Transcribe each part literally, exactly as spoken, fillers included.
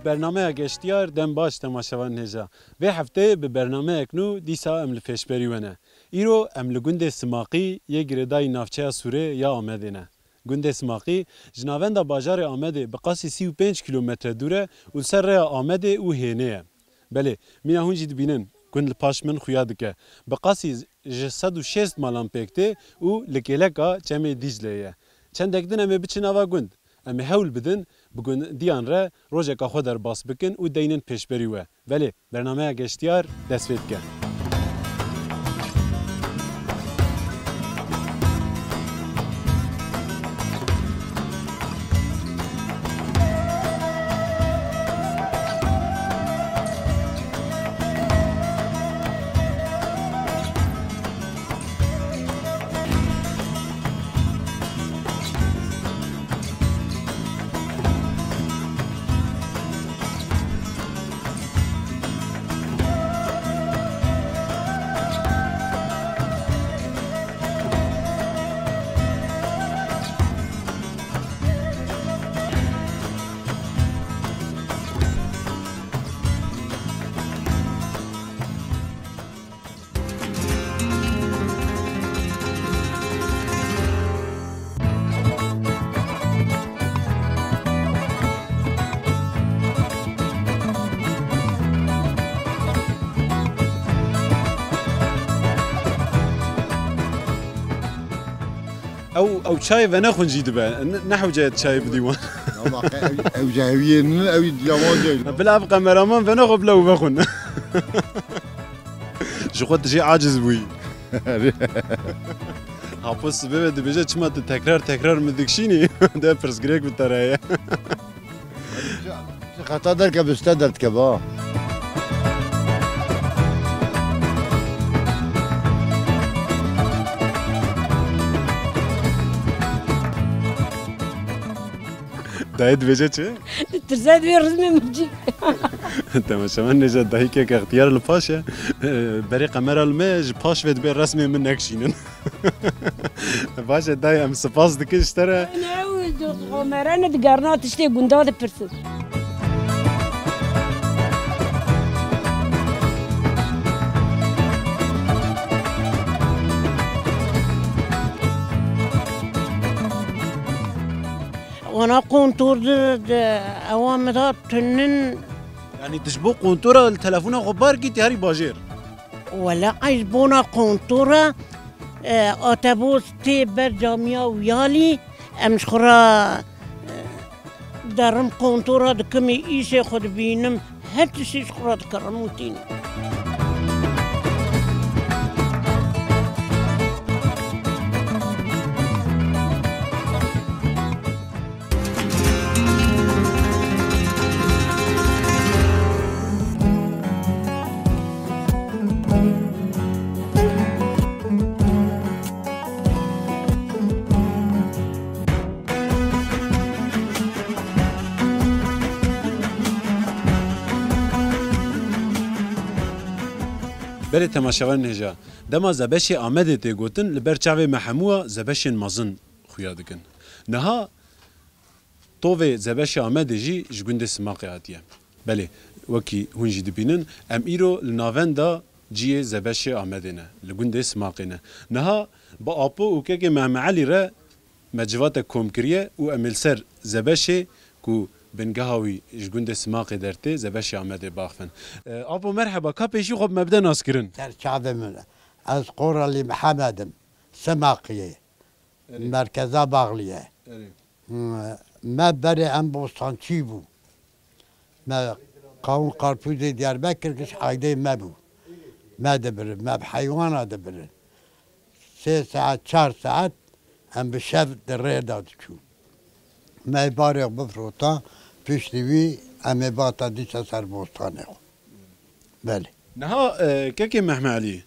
Bernameya Geştiyar, dem baş temaşevanên hêja. Vê hefteyê bi bernameyek nû dîsa em li pêşberî we ne. Îro em li gundê Simaqî yê girêdayî navçeya Sûrê ya Amedê ne. Gundê Simaqî ji navenda bajarê Amedê bi qasî sî û pênc kîlometre dûr e û li ser rêya Amedê û Hênê ye. Belê, mîna hûn jî dibînin, gund li paş min xuya dike. Bi qasî ji sed û şêst malan pêk tê û li kêleka çemê Dîcleyê ye. Çendek din em ê biçin ava gund. Em ê hewl bidin, bi gundiyan re rojeka xwe derbas bikin û deynin pêşberî we. Belê, bernameya Geştiyar dest pê dike. Ew, ew çayê venexwin jî dibe. Ne, ne hewce ye çayê bidî wan. Ama ew, ew cehewiyê min, ew cemancê. Bila ev kameraman venexwe bila û vexwin. Ji xwe tu jî aciz bûyî. Apo sibê ve dibêje, çima tu tekrar tekrar min dikişînî? De pirsgirêk bi te re ye. Xeta derkeve, bi te derdikeve ha. Dayê dibêje çi? Tirse divê rizmê min cî. Temaşevan nêja dayîkek extiyar li paş e. Berê kamera li me ji paş ve dibê resmê min nekişînin. Baş e dayê, em spas dikin ji te re. Ne, ew xomere ne digerina tiştê gunda dipirsin. Wana kontor di, di, ewa min da tunin. Yanî tu ji bo kontora li telefona xwe bar kî, tu herî bajêr? Wele ez bona kontora, e, otobus tê ber camiya Wiyalî, em ji xwe re, e, derim kontora dikimî îşê xwe dibînim. Her tiştî ji xwe re dikerim û tînim. Belê temaşevanên hêja, dema Zebeşê Amedê tê gotin, li ber çavê me hemûya Zebeşên mezin xuya dikin. Niha tovê Zebeşê Amedê jî ji gundê Simaqê hatiye. Belê, wekî hûn jî dibînin, em îro li navenda ciyê Zebeşê Amedê ne, li gundê Simaqê ne. Niha bi Apo û kekê Mehme Elî re me civatek kom kiriye û em ê li ser Zebeşê ku bingeha wî ji gundê Simaqê dertê, Zebeşê Amedê baxivin. E, Apo merheba, ka pêşî xwe bi me bide naskirin. Ser çavê min. Ez Qoralî Mihemed im. Simaqiyê. Erê. Merkeza Baxliyê. Erê. Me berê em bostançî bû. Me qawûn qarpûzê Diyarbekir giş aydê me bû. Me dibirin, me bi heywana dibirin. Sê saet, çar saet em bi şev di rê de diçûn. Me barê xwe bifrota, piştî wî em ê bata dîsa ser bostanê xwe. Belê. Niha, e, kekê Mehme Elî,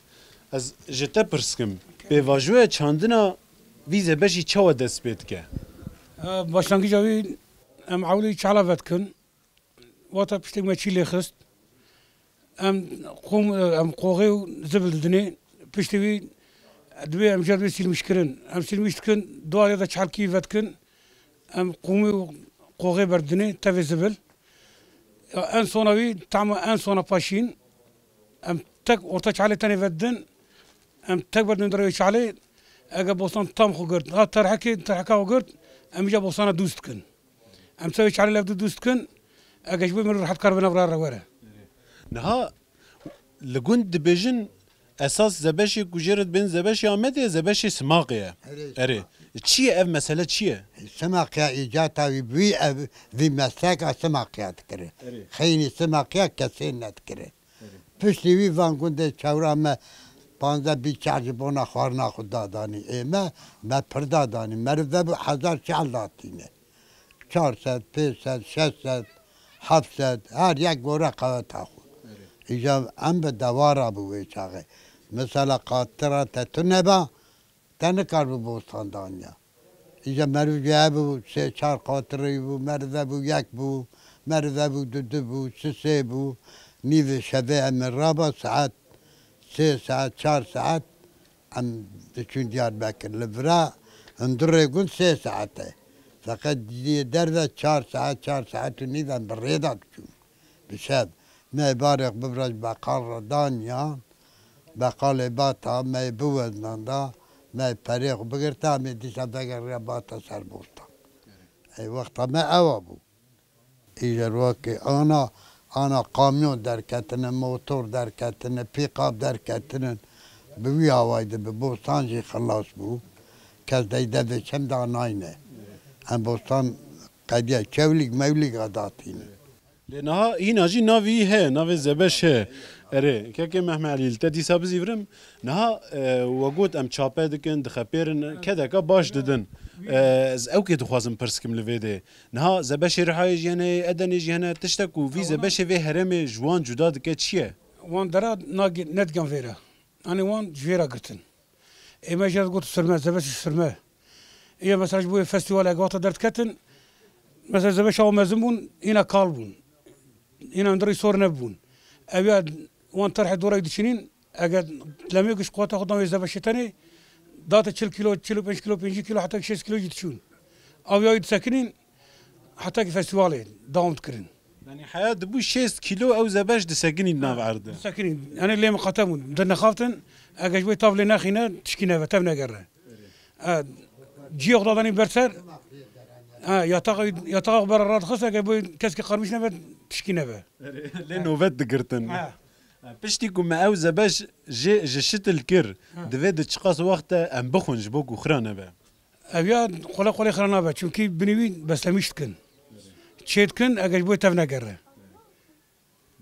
ez ji te pirs kim. Pêvajoya çandina vî zebeşî çawa dest pê dike? E, başlangîca wî em ewlî çala vedikin. Wata piştê me çî lê xist. Em qom, em qoxê û zibil didinê. Piştê wî divê em jê re sîlmîş kirin. Em sîlmîş dikin, duwarê de çalkî vedikin. Em qomî û qoxê berdinê tevê zibil. Ya en sona wî, tahma en sona paşîn, em tek orta çalê tenê vedidin, em tek vedidin derê çalê, ege bostan tam xwe girt, ha terhekê, terheka xwe girt, em îca bostana dûst dikin. Em sewê çalê lev dûst dikin, ege ji bo min rehet kar bine vira re were. Niha li gund dibêjin, esas Zebeşê ku jê re dibên Zebeşê Amedê ye, Zebeşê Simaqê ye. Erê, Erê. Çi ye ev mesele, çi ye? Simaqya îcata wî bûyî ev, vî mesleka Simaqya dikire. Erê. Xeynî Simaqya kesên nedikire. Erê. Piştî wî van gundê çewra me panzdeh bîst çar ji bona xwarina xwe dadanî. Ê me, me pir dadanî. Meriv vebû hezar çal datîne. Çar sed, pênc sed, şeş sed, heft sed, her yek gore qeweta xwe. Erê. Îja em bi dewara bû wê çaxê. Mesela qatira te tune ba, te nikaribû bostan danya. Îja meriv jê hebû sê çar qatirî bû, meriv hebû yek bû, meriv hebû du du bû, sisê bû. Nîvê şevê em ê raba saet sê saet, çar saet em diçûn Diyarbekir. Li vira hundirê gund sê saet e. Feqet diyê derve çar saet, çar saet û nîv em bi rê de diçûn. Bi şev. Me barê xwe bibira ji beqal re daniyan. Beqalê bata me biweznan da. Me perê xwe bigirta, em ê dîsa vegeriya bata ser bostan. Ey wexta me ewa bû. Îja rokê ana, ana kamyon derketine, motor derketine, pîkap derketine. Bi wî awayî de bi bostan jî xilas bû. Kes dey devê çem da nayne. Em bostan qediya çewlîk mewlîk a datîne. Lê niha hîna jî navî heye, navê Zebeş heye. Erê, kekê Mehmet Elî, li te dîsa bizîvirim. Niha, e, we got em çape dikin, dixepêrin, kedeka baş didin. E, ez ewkê dixwazim pirs kim li vê de. Niha Zebeşê Rihayê jî hene, Edenê jî hene, tiştek ku vî Zebeşê vê herêmê ji wan cuda dike çi ye? Wan dera nagi-, nedigan vê re. Anî wan ji vê re girtin. Ê me jê re got sirme, Zebeşê sirme. Ê mesela ji bo yê festîvalê ege wexta derdiketin, mesela Zebeşa wan mezin bûn, hîna kal bûn. Hîna hundirî sor nebûn. Ew ya wan terhê dorek diçînîn, Eger lemê giş quweta xwe dan wê Zebeşê tenê, date çil kilo, çil û pênc kilo, pêncî kilo, heta şêst kilo jî diçûn. Ew ya wî disekinîn, heta ki festîvalê dewam dikirin. Yanî heya dibû şêst kilo ew Zebeş disekinî di nav erdê. Disekinîn. Yanî lê miqate bûn. Di nexaftin, eger ji bo tav lê nexîne, tişkî nebe, tev negere. E, ciyê xwe dadanî ber ser, e, yataxa, yataxa xwe bera radixist, eger bo keskî qarmîş nebe, tişkî nebe. Lê nobet digirtin. E. Piştî ku me ew Zebeş jê ji şitil kir, divê di çiqas wext de em bixwin ji bo ku xira nebe? Ev ya qole qolê xira nabe, çunkî binî wî beslemîş dikin. Çê dikin, eger ji bo tev negere.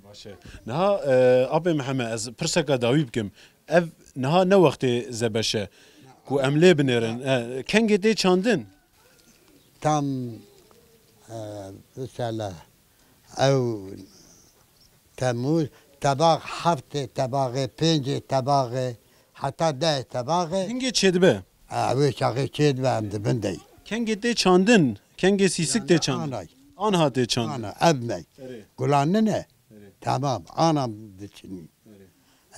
Baş e. Niha, e, apê Mihemed, ez pirseka dawî bikim. Ev niha ne wextê Zebeş e ku em lê binêrin. E, kengê tê çandin? Tam, e, mesela ew Temûz, tebax heftê tebaxê, pêncê tebaxê, heta dehê tebaxê. Hingê çêdibe? E, wê çaxê çêdibe, em dibin dey. Kengê tê çandin? Kengê sîsik tê çandin? Anay. Anha tê çandin? Ana, ev me. Erê. Gulan nine? Erê. Tamam, ana diçinî. Erê.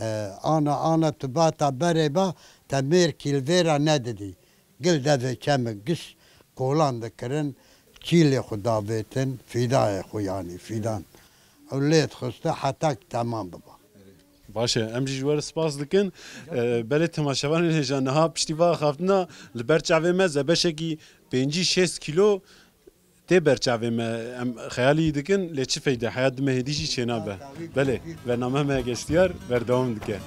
E, ana, ana tu bata berê ba, te mêrkî li vê re nedidî. Gil devê çemik giş kolan dikirin, çîlê xwe davêtin, fîdayê xwe yanî fîdan. Ew lê dixiste heta ki temam biba. Baş e, em jî ji we re spas dikin. E, belê temaşevanên hêja niha piştî va axaftina li ber çavê me zebeşekî pêncî şêst kîlo tê ber çavê me. Em xeyalî dikin, lê çi feyde, heya di mehê dî jî çênabe. Belê, bername me Geştiyar berdewam dike.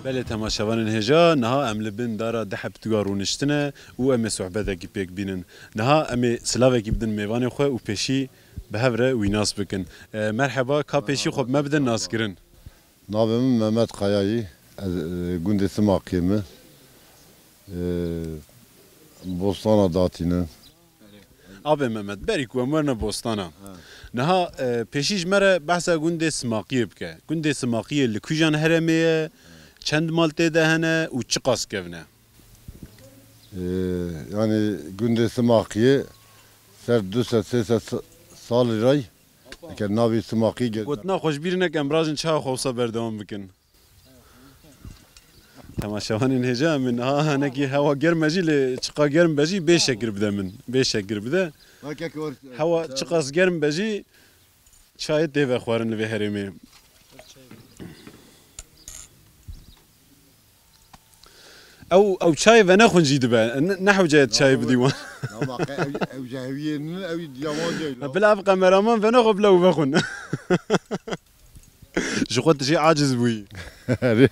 Belê temaşevanên hêja, niha em li bin dara deheptuya rûniştine û em ê sohbetekî pêk bînin. Niha em ê silavekî bidin mêvanê xwe û pêşî bi hev re wî nas bikin. E, merheba, ka pêşî xwe bi me bidin naskirin. Navê min Mehmet Kayayî, ez, e, gundê Simaqê me. E, Bostana datînin. Abê Mehmet, berî ku em werne bostana. Niha, e, pêşî ji me re behsa gundê Simaqiyê bike. Gundê Simaqiyê li kîjan herêmê ye, çend mal tê de hene û çiqas kevn e? Ee, yani gundê Simaqiyê ser du sed sê sed sa-, salî ray, eke navê Simaqî ge- Gotina xwe ji bîr nekin, em rajin çawa xwe wisa berdewam bikin. Temaşevanên hêja, em ê niha hinekî hewa germ e jî, lê çiqa germ be jî bê şekir bide min. Bê şekir bide. Hewa çiqas germ be jî çayê tê vexwarin li vê herêmê. Ew, ew çayê venexwin jî dibe. Ne, ne hewce ye çayê bidî wan. Ama qe-, ew, ew jehwiyê ne, ew diyawan jeyla. Bila ev kameraman venexwe bila ew vexwin. Ji xwe tu jî aciz bûyî. Erê.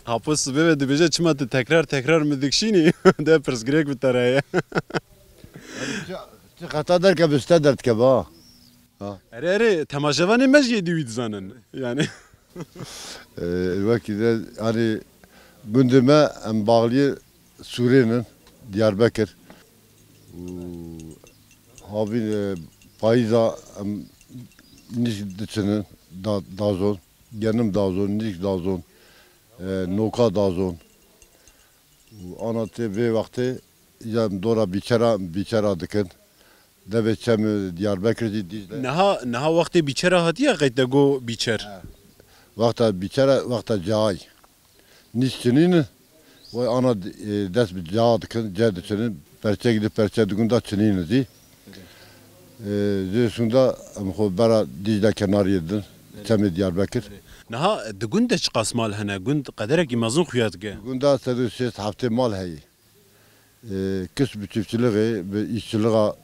Apo sibê ve dibêje, çima tu tekrar tekrar min dikişînî? De pirsgirêk bi te re ye. Çi, çi xeta derkeve, bi te derdikeve ha. Ha. Erê, erê, temaşevanê me jî êdî wî dizanin. Yani. Ee, wekî de, hani, gundê me em bağliyê Sûrê nin, Diyarbekir. Û havîn, e, payîza em nîsk diçinin, da-, dazon, genim dazon, nîsk dazon, e, noka dazon. Û ana tê vê wextê ya em dora bîçera, bîçera dikin. Devê çem Diyarbekir jî Dîcle. Niha, niha wextê bîçera hatiye qey te got bîçer? He. Wexta bîçera, wexta cayê. Nîsk çinînin, wey ana, e, dest bi ca dikin, ce diçinin, perçekî di perçe di gunda çinînin jî. E, jê şûnda em xwe bera Dîcle kenariyê din, çemê Diyarbekir. Niha di gund de çiqas mal hene? Gund qederekî mezin xuya dike. Di gunda sed û şêst heftê mal heye. E, kişt bi çiftçilixê, bi îşçilixa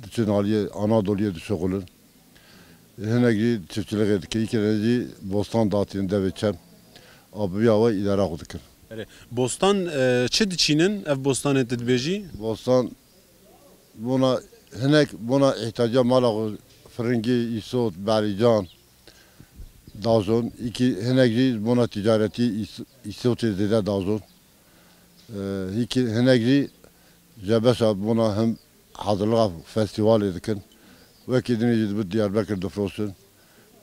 diçin aliyê Anadoluyê dişuxulin. Hinek jî çiftçilixê dikin, îkine jî bostan datînin devê çem. Abiya we îdara xwe dikin. Erê, bostan, e, çi diçînin? Ev bostanê tu dibêjî? Bostan bona hinek bona îhtiyaca mala xwe, firingî, îsot, berîcan dazon. Îkî hinek jî bona ticaretî îs-, îsotê zêde dazon. E, hîkî hinek jî jebeşa bona him hazirliğa festîvalê dikin. Wekî dinê jî dibit Diyarbekir difroşin.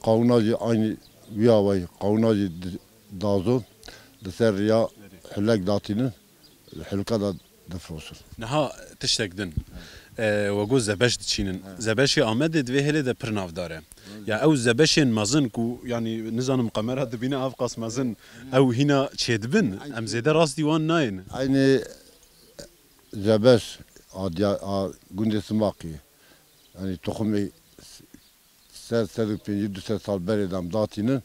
Qawina jî aynî wî awayî, qawina jî di-, dazon, li ser riya hulek datînin, li hulka da difroşin. Niha tiştek din. E, we got zebeş diçînin. He. Zebeşê Amedê di vê hêlê de pir navdar e. Ya ew zebeşên mezin ku, yanî nizanim kamera dibîne ev qas mezin, ew hîna çêdibin, em zêde rastî wan nayên. Eynî zebeş a diya-, a gundê Simaqî, yanî toxumê s-, sed, sed û pêncî, du sed sal berê de em datînin,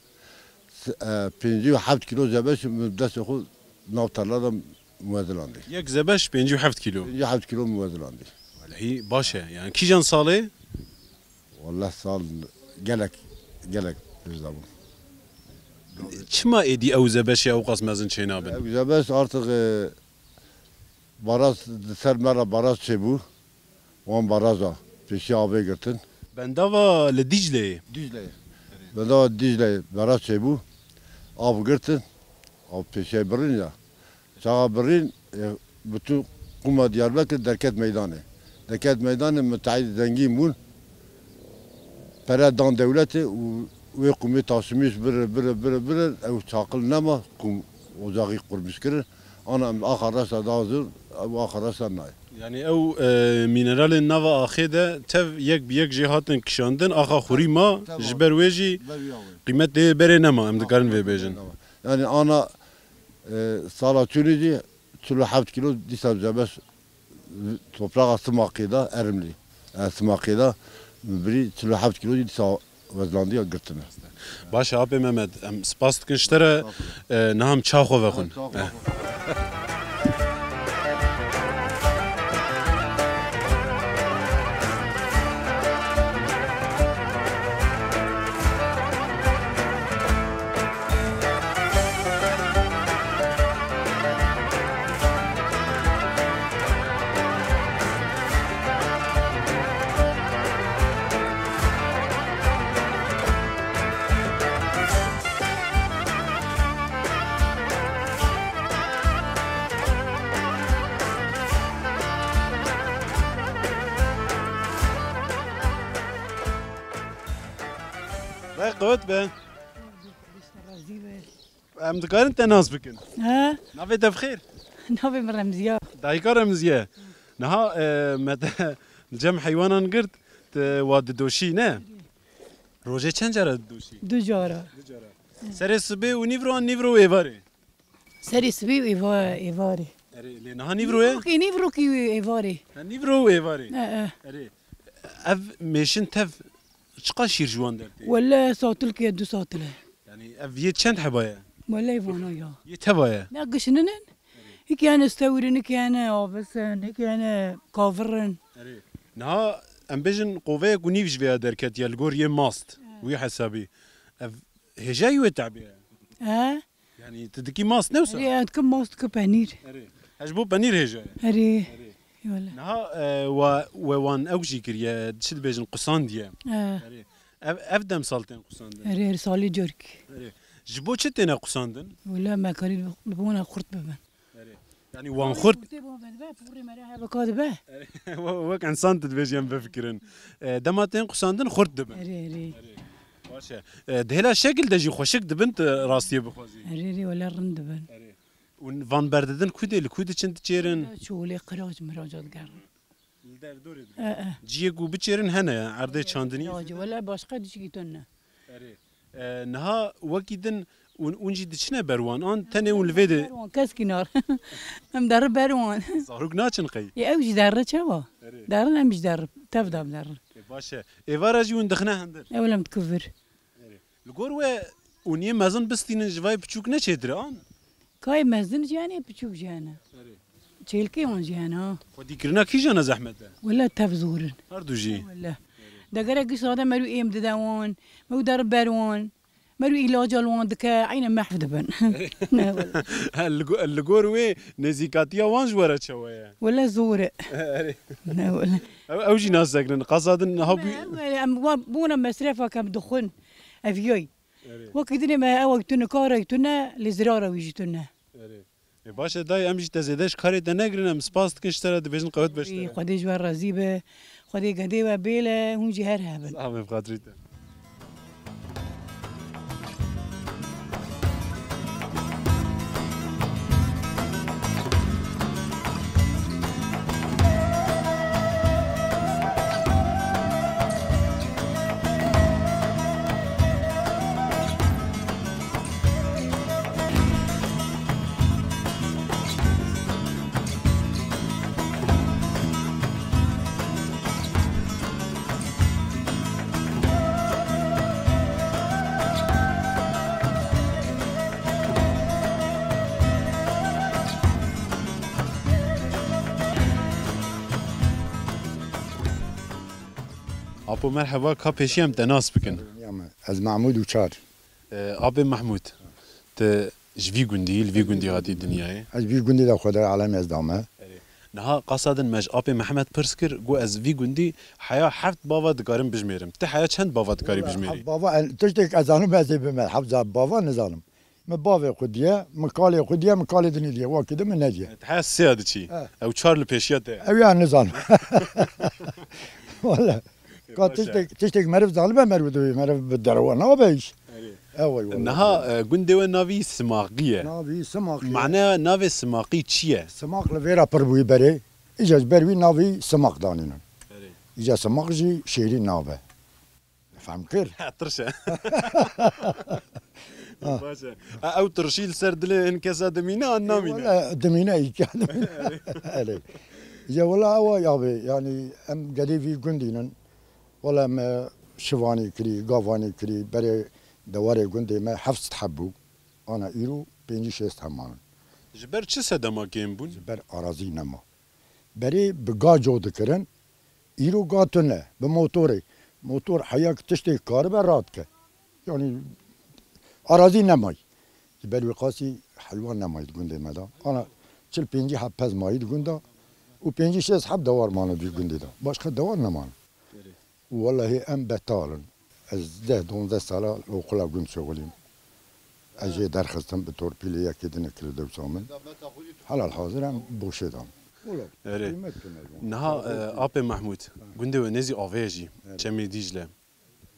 s-, e, pêncî û heft kîlo zebeş min destê xwe nav tarla de muwezilandî. Yek zebeş pêncî û heft kîlo. Pêncî û heft kîlo muwezilandî. Welehî baş e. Yani kîjan salê? Wallah sal gelek, gelek pêş de bû. Çima êdî ew zebeşê ew qas mezin çênabin? Ew zebeş artık, e, baraz, di ser me re baraz çêbû. Wan baraza pêşiya avê girtin. Bendava li Dîcleyê. Dîcleyê. Bendava Dîcleyê baraz çêbû. Av girtin. Av pêşiya birîn ya. Çaxa birîn, e, bütün qûma Diyarbekir derket meydanê. Derket meydanê, müteahhit zengîn bûn. Pere dan dewletê û wê qûmê taşimiş birir, birir, birir, birir. Ew çaqil nema, qûm ocaxî qurmiş kirin. Ana em axa reşa dazin, ew axa reşa nayê. Yani ew, e, mineralên nava axê de tev yek bi yek jê hatin kişandin, axa xurî ma, ji ber wê jî qîmetê berê nema, em dikarin vê bêjin. Yani ana, e, sala çûnê jî çil û heft kilo dîsa zebeş topraxa Simaqê de, Erimlî. E, Simaqê de min birî çil û heft kilo jî dîsa wezlandiya girtine. Baş e, Apê Mehmet, em spas dikin ji te re, e, niha em ça xwe vexwin. Çawa xwe vexwin. Qewet be. Em dikarin te nas bikin. He? Navê te bi xêr? Navê min Remziye. Dayika Remziye. Niha, e, me te li cem heywanan girt, te wa didoşî, ne? Rojê çend cara didoşî? Du cara. Du cara. Serê sibê û nîvro an nîvro û êvarê? Serê sibê û êva-, êvarê. Erê, lê niha nîvro ye? Nîvrokî, nîvrokî û êvarê. Ha, nîvro û êvarê. E, e. Erê. Ev mêşin tev çiqa şîr ji wan dertê? Wele satilkê du satil e. Yani ev yê çend heba ye? Wele vana ya. Yê teva ye? Ne gişinin in? Hikiyane stewrin, hikiyane avisin, hikiyane kavirin. Erê. Niha em bêjin qoveyek û nîv ji vê ya derketiye li gor yê mast. Wî hesabî. Ev hêjayî wê tebiye? He? Yani tu dikî mast ne wisa? Erê, ez dikim mast, dikim penîr. Erê. He ji bo penîr hêja ye? Erê. Erê. Wele. Niha, e, we, we wan ew jî kiriye, çi dibêjin, qusandiye. E. Erê. Ev, ev demsal tên qusandin? Erê, her salî corkî. Erê. Ji bo çi têne qusandin? Wele me karî li bona xurt bibin. Erê. Yani wan xurt. Xurtê bo vedibe, pûrê me re heveka dibe. Erê. We-, wek insan tu dibêjî em bifikirin. E, dema tên qusandin xurt dibin. Erê, erê. Erê. Baş e. E, di hêla şekil de jî xweşik dibin, tu rastiyê bixwazî. Erê, erê, wele rind dibin. Erê. Û van berdidin ku dê, li ku diçin diçêrin? Çolê qirac miraca digerin. Li derdorê digerin. E, e. Ciyê ku biçêrin hene, erdê çandinî. Qirac, wele başqa tişkî tune. Erê. E, niha wekî din ûn, ûn jî diçine ber wan, an tenê ûn li vê de. Ber wan, kes kînar. Em derri ber wan. Zarok naçin qey? Yê ew jî derri çawa? Erê. Derri em jî derri. Tev da em derri. E, baş e. Êvara jî ûn dixine hindir. Ew lem dikivir. Erê. Li gor we ûniyê mezin bistînin ji vay piçûk ne çêtir e, an? Kayê mezin jî hene, piçûk jî hene. Erê. Çêlkê wan jî hene, ha. Xwedîkirina kîjan e zehmet e? Wele tev zor in. Her du jî? Wele. Degere giş sade merû êm dide wan, merû der ber wan, merû îlaca li wan dike, eyne mehv dibin. Ne wele. Li go-, li gor wê nêzîkatiya wan ji we re çawa ye? Wele zor e. Erê. Ne wele. Ew, ew jî nasekinin. Qasa din niha bû- Em, em, em, wa-, bona mesrefa kem dixwin. Ev yoy. Erê. Wekî dinê me ew tune, kar ew tune, lê zirara wî jî tune. Erê. E, baş e dayê, em jî te zêde ji karê te negirin, em spas dikin ji te re, dibêjin qewet beş te re. Xwedê ji we razî be, Xwedê gedê we bêle, hûn jî her hebin. Sax be, bi xatirî te. Apo merheba, ka pêşî em te nas bikin. Ya me, ez Mahmûd Uçar. E, Apê Mehmûd, tu ji vî gundî, li vî gundî hatî dinyayê? Ez vî gundî de xwedê alemê ez dame. Erê. Niha qasa din me ji Apê Mehmed pirs kir, got, ez vî gundî heya heft bava dikarim bijmêrim. Tu heya çend bava dikarî bijmêrî? Heft bava, en, tiştek ez zanim ez ê bime, heft za-, bava nizanim. Min bavê xwe diye, min kalê xwe diye, min kalê dinê diye. Wakî din min nediye. Te heya sêya diçî. He. Ew çar li pêşiya te. Ew ya nizanim. Wele. Ka tiştek, tiştek meriv zanibe, meriv dibê, meriv bi derewa nabe îş. Erê. Ew, ew, wele. Niha, e, gundê we navî Simaqî ye. Navî Simaqî ye. Maneya navê Simaqî çi ye? Simaq li vêra pir bûyî berê. Îca ji ber wî navî Simaq danînin. Erê. Îca Simaq jî şêrîn nav e. Fehm kir? Tirş e. Baş e. E, ew tirşî li ser dilê hin kesa dimîne an namîne? Wele dimîne, îkî dimîne. Erê. Ya wele ew ya be, yani em gedê vî gundî nin. Wele me şivanî kirî, gavanî kirî, berê dewarê gundê me heft sed heb bû. Ana îro pêncî şêst heb manin. Ji ber çi sedema kêm bûn? Ji ber arazî nema. Berê bi ga cot dikirin, îro ga tune, bi motorê. Motor heya ki tiştê karibe radike. Yanî arazî nemayî. Ji ber wê qasî heywan nemayî di gundê me de. Ana çil pêncî heb pez mayî di gunda û pêncî şêst heb dewar mano di gundê de. Başqa dewar nemano. Û wellahî em betal in. Ez deh donzdeh sala li oqula gund şixulîm. Ez jê derxistim, bi torpîlê yekê din kir li dewsa min. Helal hazir em boşê dan. Erê. Niha, e, Apê Mehmûd, gundê we nêzî avê ye jî, Çemê Dîcle.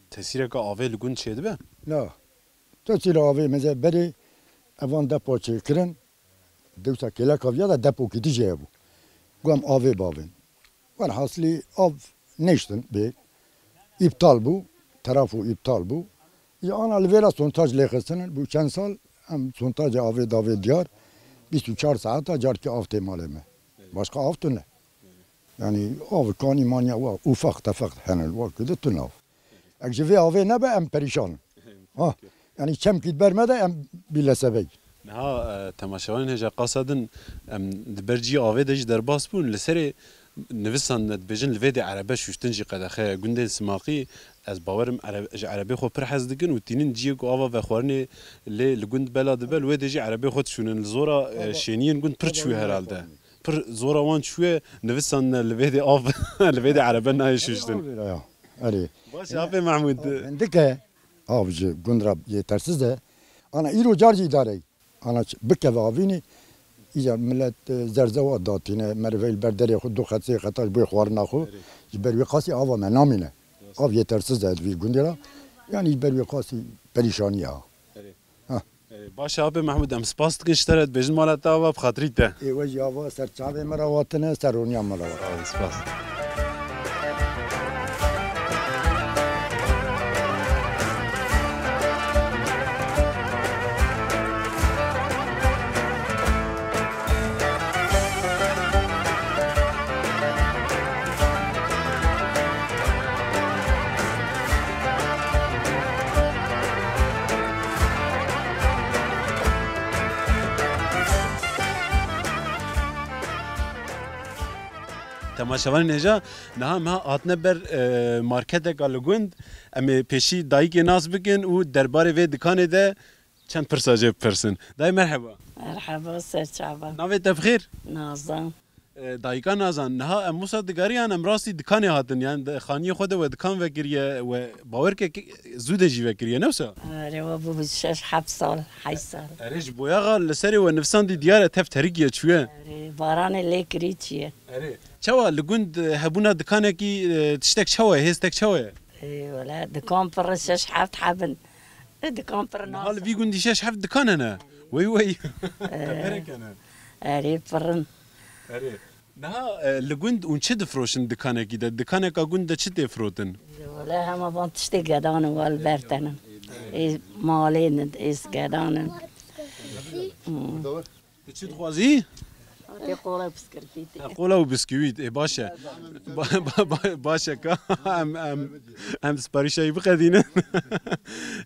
Tesîreka avê li gund çêdibe? Na. Tesîra avê meze berê evan depo çêkirin. Dewsa kêleka viya de depokî dijî hebû. Ku em avê bavên. Welhasilî av neştin bê. Îptal bû. Terafo îptal bû. Ya ana li vêra sontaj lêxistinin. Bû çend sal em sontajê avê davê diyar. Bîst û çar saeta carkî av tê malê me. Başka av tune. Yani av kanî manya wa ufak tefak hene wa ku de tune av. Ek ji vê avê nebe em perîşan in. Ha. Yani çemkî ber me de em bî lesebek. Niha, e, temaşevanên hêja qasa din em di ber cî avê de jî derbas bûn. Li serê nivisan me dibêjin li vê dê erebe şuştin jî qedexe ye. Gundên Simaqî ez bawerim ere-, ji erebê xwe pir hez dikin û tînin ciyê ku ava vexwarinê lê li gund bela dibe, li wê dê jî erebê xwe dişûnin. Li zora, e, şêniyên gund pir çûye herhalde. Pir zora wan çûye, nivisan ne li vê dê av, li vê dê erebe nayê şuştin. Erê. Baş e, Apê Mehmûd. Hindik e, av ji gund re yetersiz e. Ana îro car jî îdare. Ana ç-, bikeve avînî, îcar millet, e, zerzewa datîne, meriveyî li ber derê xwe du xet sê xeta ji bo xwarina xwe, ji ber wî qasî ava me namîne. Av yetersiz e di vî gundê re. Yanî ji ber wî qasî perîşanî ye. Erê. Ha. Erê, baş e Apê Mehmûd, em spas dikin ji te re, dibêjin mala te ava bi xatirî te. Ê we jî ava ser çavê me re hatine, ser roniya me re hatine. Spas. Temaşevanên hêja, niha me hatine ber, e, marketeka li gund. Em ê pêşî dayikê nas bikin û derbarê vê dikanê de çend pirsa jê bipirsin. Dayê merheba. Merheba, ser çava. Navê te bi xêr? Nazan. E, dayika Nazan, niha em wisa digariyan em rastî dikanê hatin, yani de, xaniyê xwe de we dikan vekiriye, we bawerkek zû de jî vekiriye, ne wisa? Erê, we bû şeş heft sal, heyt sal. Erê, ji boyaxa li serê we nivsandî diyar e, tev terikî ye, çûye. Erê, baranê lê kirî çi ye. Erê. Çawa li gund, e, hebûna dikanekî, e, tiştek çawa ye, hêstek çawa ye? Ê, wele, dikan pir in, şeş heft heb in. Ê, dikan pir in. Niha li vî gundî şeş heft dikan hene. Wey wey. Ee, Teberek hene. Erê, pir in. Erê. Niha, e, li gund hûn çi difroşin dikanekî de? Dikaneka gund de çi tê firotin? Wele hema van tiştê gedan in, wal bertenin. Ê, malên in, ê, gedan in. Hmm. Tu çi dixwazî? Tê qola û biskirvîtê. Ha, qola û bisküvît, ê, baş e. Ba-, ba-, ba-, baş e ka. Em, em, em siparîşa wî biqedînin.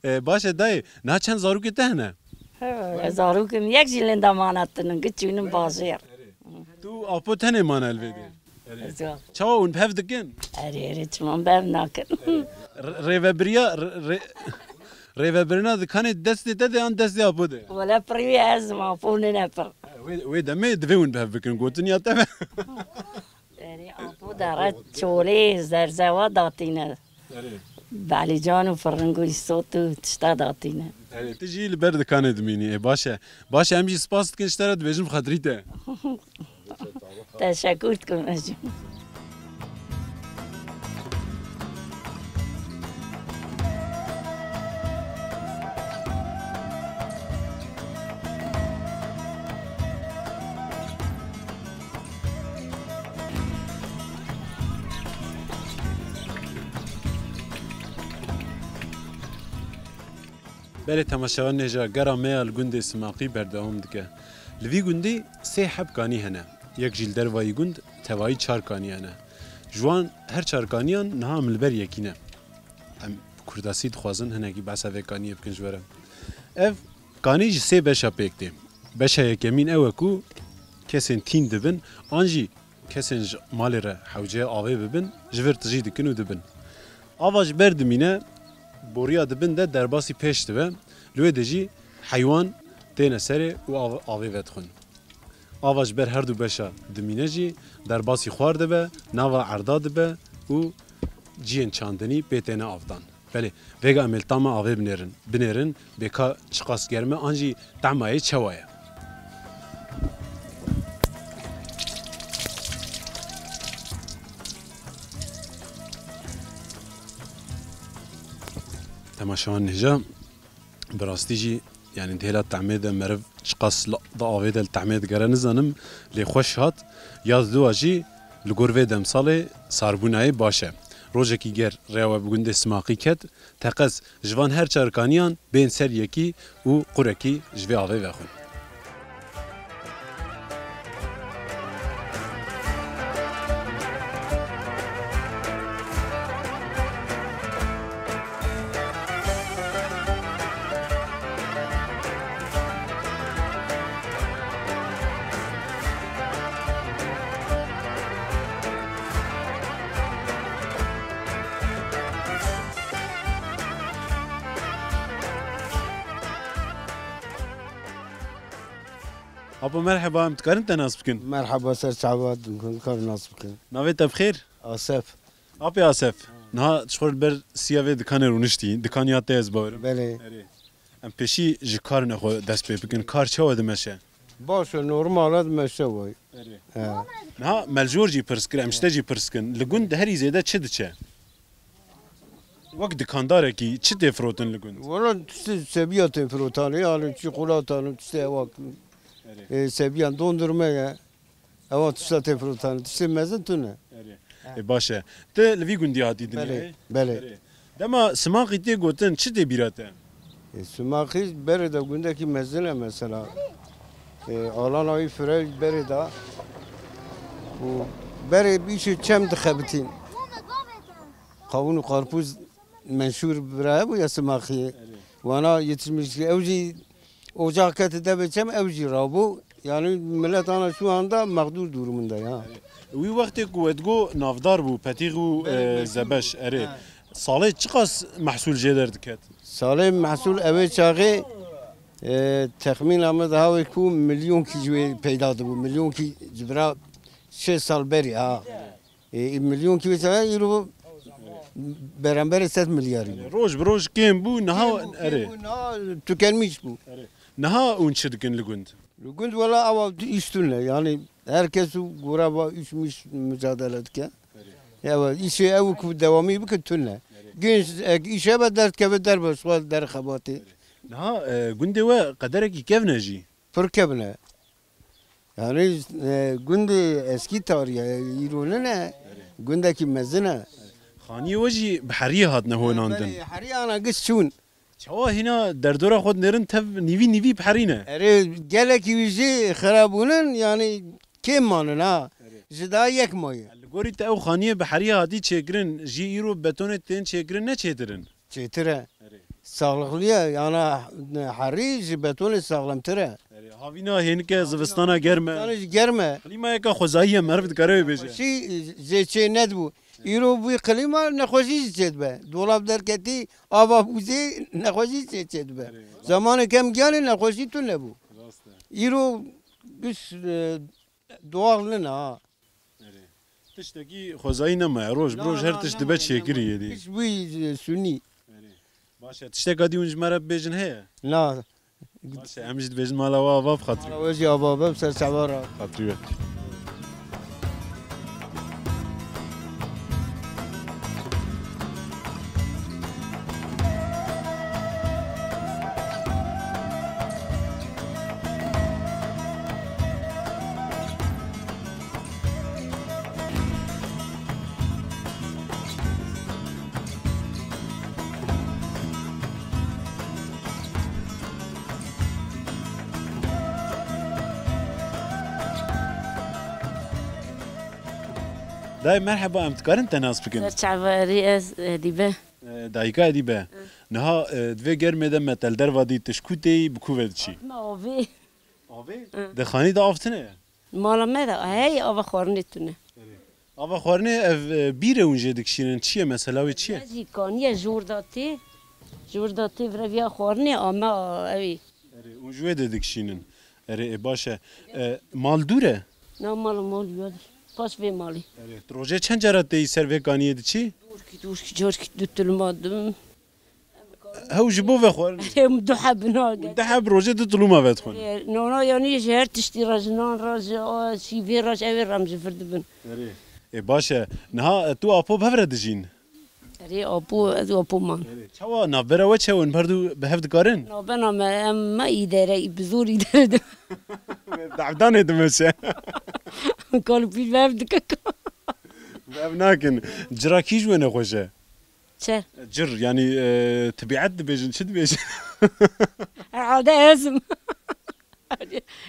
Ê, baş e dayê, niha çend zarokê te hene? He, zarokê min yek jî lê neda mane tinin, giçînin bajêr. Tu apo tenê mane li vê dê? Erê. Çawa hûn bi hev dikin? Erê, erê, çima bi hev nakin? Erê. Re-, rêvebiriya, re-, re-, rêvebirina dikanê destê te de yan destê apo de? Wele pirî wî ez im, apo nîne pir. Wê, wê demê divê hûn bi hev bikin, gotin ya te be. Erê, apo de re çolê zerzewa datîne. Erê. Belîcan û firing û îsot û tişta datîne. Erê, tu jî li ber dikanê dimînî. Ê, baş e. Baş e, em jî spas dikin ji te re, dibêjin bi xatirî te. Teşekkür dikim ez jî. Belê temaşevanên hêja, gera me ya li gundê Simaqî berdewam dike. Li vî gundî sê heb kanî hene. Yek jî li dervayî gund, tevayî çar kanî hene. Ji wan her çar kaniyan niha em li ber yekî ne. Em bi kurdasî dixwazin hinekî behsa vê kaniyê bikin ji we re. Ev kanî ji sê beşa pêk tê. Beşa yekemîn ew e ku kesên tîn dibin, an jî kesên ji malê re hewceye avê bibin, ji vir tijî dikin û dibin. Ava ji ber dimîne, boriya di bin de derbasî pêş dibe, li wê de jî heywan têne serê û av-, avê vedixwin. Ava ji ber her du beşa dimîne jî derbasî xwar dibe, nava erda dibe û ciyên çandinî pê têne avdan. Belê, vêga em ê li tama avê binêrin. Binêrin, bê ka çiqas germ e, an jî tehma yê çawa ye? Temaşevan nêja, bi rastî jî, yanî di hêla tehmê de meriv çiqas li, di avê de li tehmê digere nizanim, lê xweş hat. Ya diduwa jî li gor vê demsalê sarbûnayê baş e. Rojekî ger rêya we bi gundê Simaqî ket, teqez ji van her çar kaniyan bên ser yekî û qurekî ji vê avê vexwin. Apo merheba, em dikarin te nas bikin? Merheba, ser çava, dikarin nas bikin. Navê te bi xêr? Asef. Apê Asef, niha ji xwe li ber siya vê dikanê rûniştî, dikan ya te ez bawerim. Belê. Erê. Em pêşî ji karine xwe dest pê bikin. Kar çawa dimeşe? Baş e, normal e, dimeşe way. Erê. He. Niha me li jor jî pirs kir, em ji te jî pirs kin. Li gund herî zêde çi diçe? Wek dikandarekî çi tê firotin li gund? Wala tiştê sebiya tê firotanê, yani çikolata, tiştê ewa. Erê. E, sebiyan dondurme ye. Ewa tişta tê firotan, tiştê mezin tune. Erê. E, baş e. Ti li vî gundî hatî dinyayê? Belê, belê. Erê. Dema Simaqî tê gotin, çi tê bîra te? E, Simaqî berê de gundekî mezin e mesela. E, alana wî fire berê de. Û berê bîşê çem dixebitîn. Qawûn û qarpûz menşûr bira hebû ya Simaqî. Erê. Wana yetişmiş, ew jî ocak kete devê çem, ew jî rabû. Yani millet ana şu anda mağdur durumunda ya. Wî wextê ku we digo navdar bû, petîx û, Belê, e, petîx zebeş, bû. Erê. He. Salê çiqas mehsûl jê derdiket? Salê mehsûl ew ê çaxê, e, texmîna me daha wê ku milyonkî ji wê peyda dibû. Milyonkî ji bira şêst sal berî ha. E, milyonkî wê çaxê îro beramberê sed milyarî bû. Roj bi roj kêm bû, niha Kêm bû, kêm erê. Bû, niha tükenmiş bû. Erê. Niha hûn çi dikin li gund? Li gund wela ewa îş tune. Yani herkes û gora va iş miş mücadele dike. Erê. Ewa îşê ew ku dewamî bike tune. Erê. Genç ek îş hebe derdkeve derbe, şwa der xebatê. Erê. Niha, e, gundê we qederekî kevn e jî? Pir kevn e. Yani, e, gundê eskî tarî ye, îro nine, gundekî mezin e. Xaniyê we jî bi heriyê hatine honandin. Belê, heriyana giş çûn. Çawa hîna derdora xwe dinêrin tev nîvî nîvî bi herî ne? Erê, gelekî wî jî xirabûnin, yani kêm manin ha. Erê. Ji daha yek maye. Li gorî te ew xaniyê bi heriyê hatî çêkirin, jî îro betonê tên çêkirin ne çêtir in? Çêtir e. Erê. Saxlıqlı ye, yana herî ji betonê saxlemtir e. Erê, havîna hênike zivistana germ e. Zivistana jî germ e. Klîmayeka xwezayî ye, meriv dikare wê bêje. Xweşî jê çê nedibû. Îro bû klîma nexweşî jî çêdibe. Dolab derketî, ava bûzê nexweşî çê çêdibe. Erê. Zamanê kem giyanê nexweşî tune bû. Rast e. Îro giş, e, doğal nina ha. Erê. Tiştekî xwezayî nemaye. Roj bi roj her tişt dibe çêkirî yê dî. Giş bûyî, e, sunî. Erê. Baş e. Tişteka dî hûn ji me re bibêjin heye? Na. Baş e. Em jî dibêjin mala we ava bi xatirî. Mala we jî ava be, ser çava re. Xatirî we. Dayê merheba, em dikarin te nas bikin? Ser çavarî ez, e, Edîbe. E, dayika Edîbe. Hı. Niha, e, di vê germê de me te li derva dît, tu ji ku têyî, bi ku ve diçî? Me avê. Avê? Hı. Di xanî de av tune ye? Mala me de heye, ava xwarinê tune. Ava xwarinê ev, e, bîr e hûn jê dikişînin. Çi ye mesela wê, çi ye? Jî kaniye jor da tê. Jor da tê vire viya xwarinê ame a, ew ê. Erê, hûn ji wê de dikişînin. Erê, e, baş e. E, mal dûr e? Na, mal, mal ya. Paş vê malê. Erê, tu rojê çend cara têyî ser vê kaniyê diçî? Dorkî, dorkî, carkî du tilma dim. Hew ji bo vexwarin. Em du heb nagin. Du heb rojê du tilûma vedixwin. Ê, nana yanî ji her tiştî re, ji nan re, ji, a, şîvê re, ji ewê re em ji vir dibin. Erê. Ê, baş e. Niha, e, tu apo bi hev re dijîn? E, Ê apo, ez û apo man. Erê, çawa navbera we çi ye? Hûn her du bi hev dikarin? Navbera me, em me îdare, bi zor îdare de. Davdanê dimeşe. Kal pîl bi hev dike. Bi hev nakin. Cira kî ji we nexweş e? Çi? Cir, yanî, e, tebîet dibêjin, çi dibêjin? Herhalde ez im.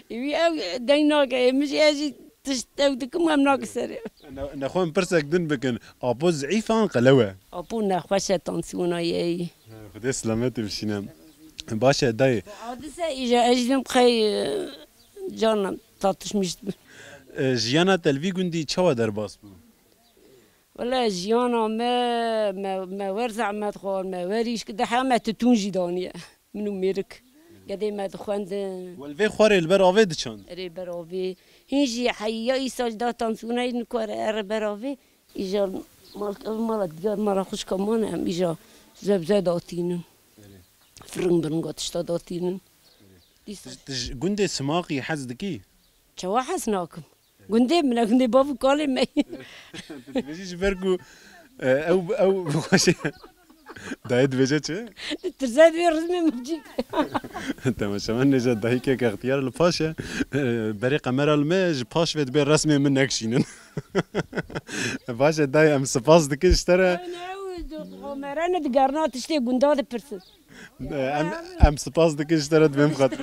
Wî ew deng nake, min jî ez jî tişt ew dikim, em nake serê. Ne, nexwe em pirsek din bikin. Apo zîf an qelew e? Apo nexweş e, tansiyona yê. He, Xwedê silametê bişîne. Baş e dayê. Hadise îja ez jî vim qey, e, carna tartışmış. E, jiyana te li vî gundî çawa derbas bû? Wele jiyana me, me, me wer zehmet xwar, me wer îş kir, di heya me titûn jî daniye. Min û mêrik. Gedê me dixwendin. We li vê xwarê li ber avê diçand? Erê ber avê. Hîn jî heya îsal da tansiyona yî nikare ere ber avê. Îja mal, ev mala diyar, mala xwişka mane em îja zebze datînin. Erê. Firing biringa tişta datînin. Dîsa. Tu ji gundê Simaqî hez dikî? Çawa hez nakim? Gundê min e, gundê bav û kalê me ye. Tu dibêjî ji ber ku, e, ew, ew bi xweşê dayê dibêje çi? Tirse divê rizmê min bicîk. Temaşevan nêja dayikek extiyar li paş e. E, berê qemera li me ji paş ve dibê resmê min nekişînin. Baş e dayê, em spas dikin ji te re. Ne, ew, kamera ne digerna tiştê gunda dipirsin. Em, em spas dikin ji te re, dibêm xatir.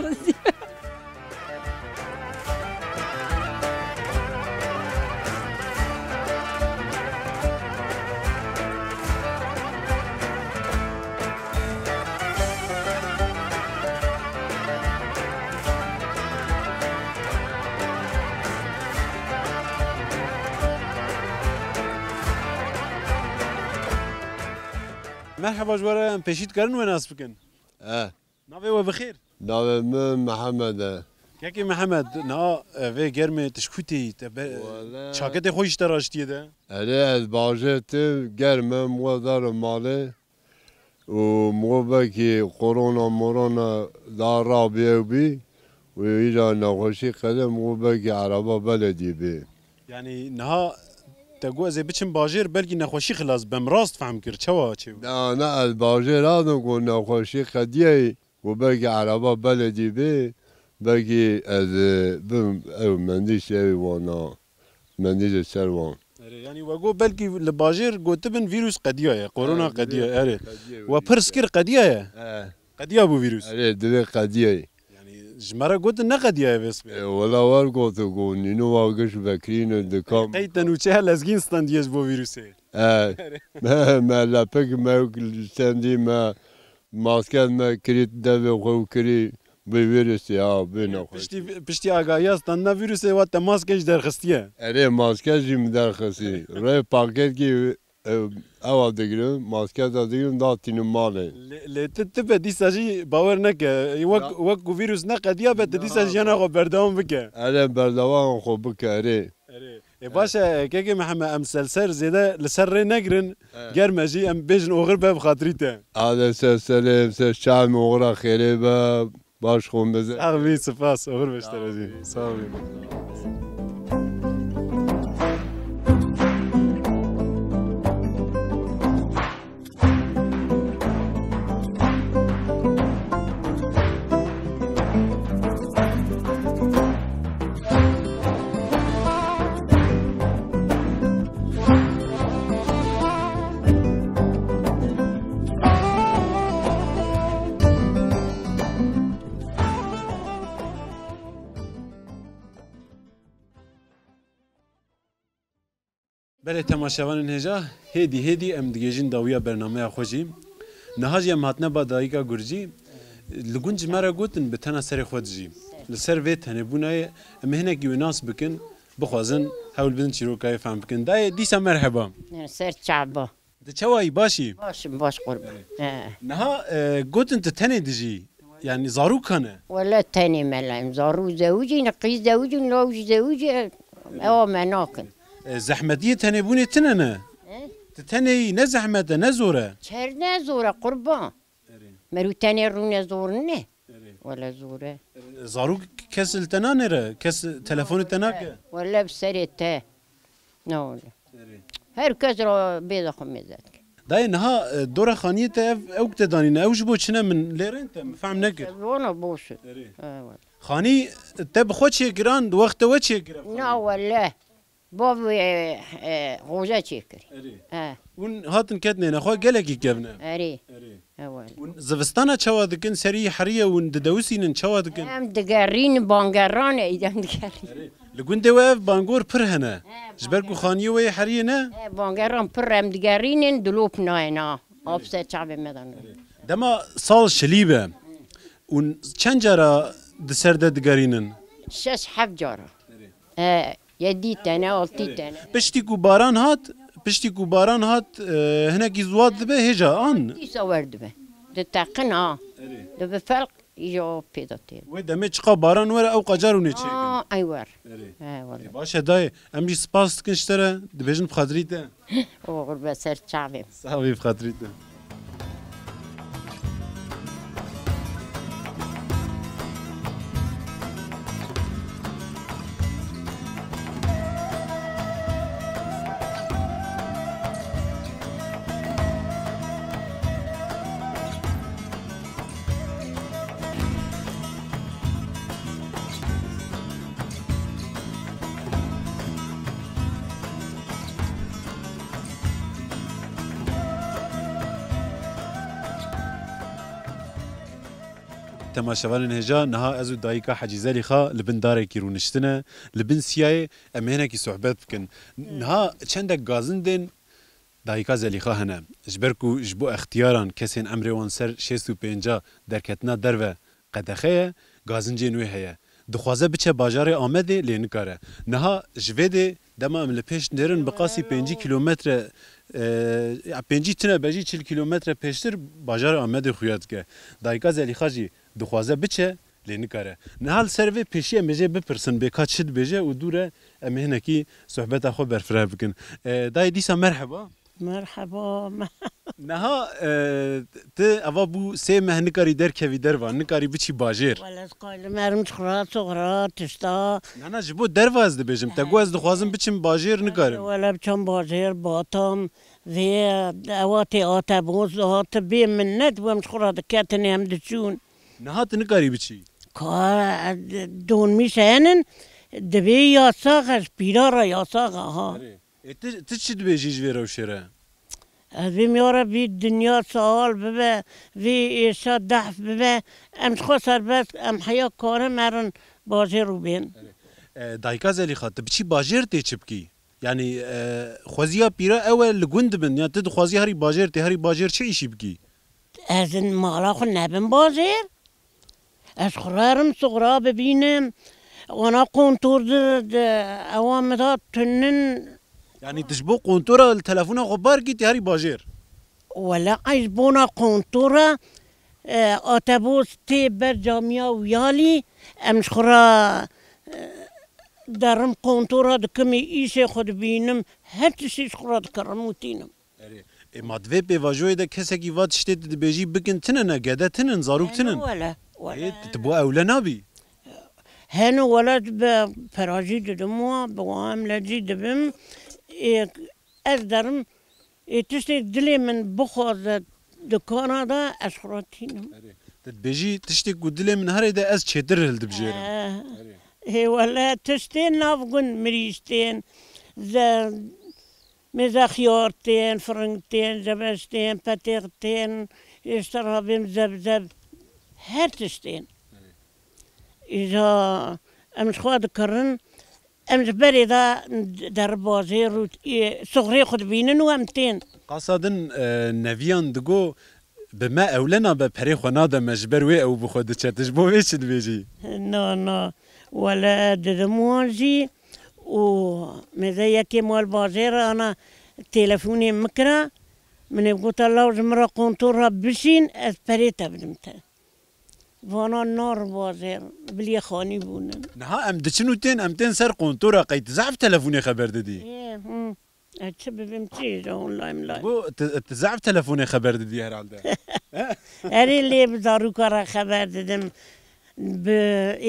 Merheba ji we re, em pêşî dikarin we nas bikin? E. Navê we bi xêr? Navê min Mihemed e. Kekê Mihemed, niha, e, vê germê tu ji ku tê yî? Te be-, Wele- çaketê xwe ji te raştiye de? Erê, ez bajêr tim, germ e, min we dar malê. Û min we belkî korona morona da rabî ew bî. Û îra nexweşî qede min we belkî ereba beledî bî. Yanî niha te got ez ê biçim bajêr, belkî nexweşî xilas bim. Rast fehm kir. Çawa çêbû? Na, na, ez bajêr hadim ku nexweşî qediyeyî, ku belkî ereba beledî bê, belkî ez, e, bim ew mendîş ew wana, mendîşê ser wan. Erê, yanî we got belkî li bajêr gotibin vîrus qediyaye, korona qediyaye, erê. Qediyaye. We pirs kir qediyaye? He. Qediya bû vîrus? Erê, divê qediyaye. Yanî ji me re gotin neqediyaye vê sibê. E, wela wer gotin ku nîno wa giş vekirîne dikam. Qey te nûçeya lezgîn standiye ji bo vîrusê? E, me, me lepik me stendî me masket me kirî devê xwe û kirî bi vîrusê ha, bi nexweşî. Piştî, piştî agahiya standina vîrusê wa te maskê jî derxistiye? Erê, maske jî min derxistî. Rê paketkî Ew, ewa digirin, masketa digirin, datînin malê. Lê, lê tu, tu be dîsa jî bawer neke. Wek, wek ku vîrus neqediya be, tu dîsa jiyana xwe berdewam bike. Erê, berdewam xwe bike, erê. Erê. Ê, baş e, kekê Mihemed, em ser, ser zêde li ser rê negirin. He. Germe jî em bêjin oxir be bi xatirî te. Ade ser serê, ser çavê min oxira xêrê be. Baş xwe meze. Sax bî, spas. Oxir be ji te re jî. Sax bî. Belê temaşevanên hêja, hêdî hêdî em digihîjin dawiya bernameya xwe jî. Niha jî em hatine ba dayika Gurcî. Li gund ji me re gotin bi tena serê xwe dijî. Li ser vê tenêbûnayê em ê hinekî wê nas bikin, bixwazin hewl bidin çîrokayê fehm bikin. Dayê dîsa merheba. Ser çava. Di çawa yî, baş î? Baş im, baş qurban. He. Niha, e, gotin tu tenê dijî. Yanî zarok hene? Wele tenê me lem. Zarok zewicî ne, qîz zewicî ne, law jî zewicî, ewa me nakin. E, zehmetiyê tenêbûnê tine ne? He? Tu tenê yî, ne zehmet e, ne zor e? Çer ne zor e, qurban. Erê. Merû tenê rûne zor ne? Erê. Wele zor e. Erê. Zarok kes li te nanêre? Kes telefonê te nake? Wele bi serê te. Ne wele. Erê. Her kes ra bêda xwe mêze dike. Dayê niha, e, dora xaniyê te ev, ew te danîne, ew ji bo çi ne, min lê rên te, min fehm nekir. Vana boş e. Erê. Xanî te bi xwe çêkiran, di wexte we çêkire? Na wele. Bav, e, e, roja çêkir. Erê. He. Hûn hatin ketnê nexwe gelekî kevne. Erê. Erê. He wele. Hûn zivistana çawa dikin, serî heriye hûn didewisînin, çawa dikin? Em digerînin, bangeran e, em digerînin. Erê. Li gundê we ev bangor pir hene. He, ji ber ku xaniyê we yê heriyê ne? He, bangeran pir, em digerînin, dilop nayên ha. Av ser çavê me de ne. Dema sal şilî be, hûn çend cara di ser de digerînin? Şeş heft cara. He, yedî tene, altî tene. Piştî ku baran hat, piştî ku baran hat, e, hinekî ziwat dibe hêja an? Dîsa wer dibe. Diteqin ha. Dibe felq. Îja pê de tê. Wê demê çiqa baran were, ew qacar hûn ê çêkin. Aa, ey wer. Erê. He, wele. Ê, baş e dayê, em jî spas dikin ji te re, dibêjin bi xatirî te. O, qurbe ser çavê. Sax bî, bi xatirî te. Temaşevanên hêja, niha ez û dayika Hecî Zelîxa li bin darekî rûniştine, li bin siyayê em ê hinekî sohbet bikin. Niha çendek gazindên Dayika Zelîxa hene. Ji ber ku ji bo extiyaran, kesên emrê wan ser şêst û pênca derketina derve qedexe ye, gazincên wê heye. Dixwaze biçe bajarê Amedê, lê nikare. Niha ji vê dê dema em li pêş nêrin bi qasî pêncî kîlometre, e, ya pêncî tune be jî çil kîlometre pêştir bajarê Amedê xuya dike. Dayika Zelîxa jî dixwaze biçe, lê nikare. Niha li ser vê pêşiya em ê jê bipirsin, bê ka çi dibêje û dû re em ê hinekî sohbeta xwe berfireh bikin. E, dayê dîsa merheba. Merheba. Niha, e, tu eva bû sê meh nikarî derkevî derva, nikarî biçî bajêr. Wele ez qaylim erim çixura, soxra, tişta. Na, na, ji bo derva ez dibêjim. Te got ez dixwazim biçim bajêr, nikarim. Wele biçam bajêr, batam, vê ewa tê ate boz, ate bê minnet, wem çixura diketin, em diçûn. Niha tu nikarî biçî? Ka, e, donmîş henin, divê yasax, ez pîra re yasax e, ha. Erê. Ê, tu, tu çi dibêjî ji vê rewşê re? Ez bêm ya Rebbî dinya sal bibe, vê êşa dehf bibe, em ji xwe serbest, em heya karin merin bajêr û bên. Erê. E, dayika Zelîxa, tu biçî bajêr tê çi bikî? Yanî, e, xweziya pîra ew e li gund bin, ya tu dixwazî herî bajêr tê, herî bajêr çi îşî bikî? Ez in mala xwe nebim bajêr. Ez xwe rerim soxra bibînim. Wana kontor di, di, ewa min da tunin. Yanî tu ji bo kontora li telefona xwe bar kî tê herî bajêr? Wele ey ji bona kontora, e, atebos tê ber camiya Wiyalî, em ji xwe re, e, derim kontora dikimî, îşê xwe dibînim, her tiştî ji xwe re dikerim û tînim. Erê, ê, ma di vê pêvajoyê de kesekî va tiştê tu dibêjî bikin tine ne, gede tinin, zarok tinin. Heno wele, wele. Ê, tu, tu bo ewle nabî? Heno wele, bi perajî didim wa, bi wa em lecî dibim. Ê, ez derim, ê, tiştê dilê min bixwaze dikana de, ez xwe re tînim. Erê, tu dibêjî tiştê ku dilê min herê de ez çêtir hildibijêrim. He. Erê. Ê, wele tiştên nav gund mirîş tên, ze-, Mêze xiyar tên, firing tên, zebeş tên, petêx tên, êştera bêm zebzeb, her tişt tên. Îja em ji xwe dikirin, em ji berê de deribazê rû, ê, soxrê xwe dibînin û em tên. Qasa din, e, neviyan digo, bi me ewle nabe, perê xwe nade me, ji ber wê ew bi xwe diçe. Tu ji bo vê çi dibêjî? Na, na. Wele didim wan jî û mêze yekê mal bajêr ana telefonê min kira. Min ê gota law ji min re kontor re bişîn, ez perê te bidim te. Vana nar bajêr, biliyê xanî bûnin. Niha em diçin û tên, em tên ser kontora, qey tu zehf telefonê xeber didî? Ê, hı. Ez çi bibim, çi ji online line? Bo tu, tu zehf telefonê xeber didî herhalde. Erê, lê bi zarûka re xeber didim. Bi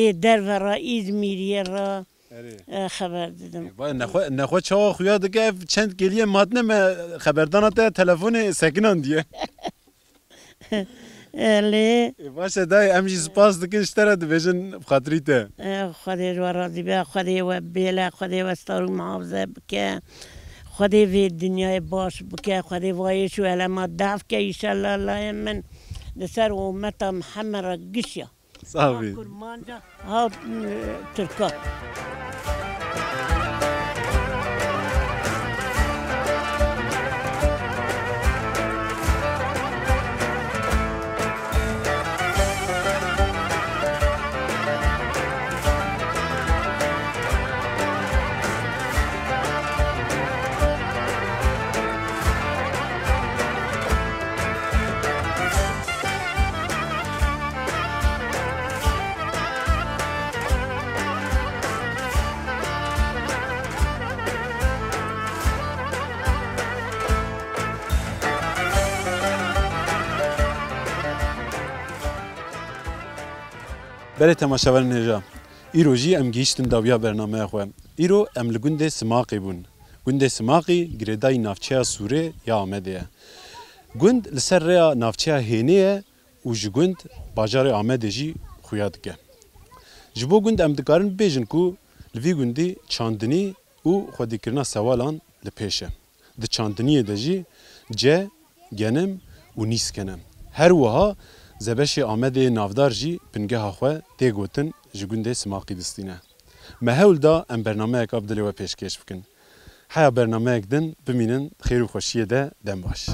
ê derve re, Îzmîriyê re, Erê. E, xeber didim. Vay, nexwe, nexwe çawa xuya dike, ev çend kêliyê matine me xeberdana te telefonê sekinandiye. Elê. E, baş e dayê, em jî spas dikin, ji te re dibêjin bi xatirî te. E, Xwedê ji we razî be, Xwedê we bêle, Xwedê we star û muhafize bike. Xwedê vê dinyayê baş bike, Xwedê vayêş û elemat def ke, înşallah layê min li ser ummeta Mihemed re gişya. Sax bî. Ha kurmanca, ha, e, tirka. Belê temaşevanên hêja, îro jî em gihîştin dawiya bernameya xwe. Îro em li gundê Simaqê bûn. Gundê Simaqî girêdayî navçeya Sûrê ya Amedê ye. Gund li ser rêya navçeya Hênê ye û ji gund bajarê Amedê jî xuya dike. Ji bo gund em dikarin bibêjin ku li vî gundî çandinî û xwedîkirina sewalan li pêş e. Di çandiniyê de jî ce, genim û nîsk hene. Her wiha Zebeşê Amedê yê navdar jî bingeha xwe tê gotin ji gundê Simaqî distîne. Me hewl da em bernameyeka bi dilê we pêşkêş bikin. Heya bernameyek din bimînin, xêr û xweşiyê de, dem baş.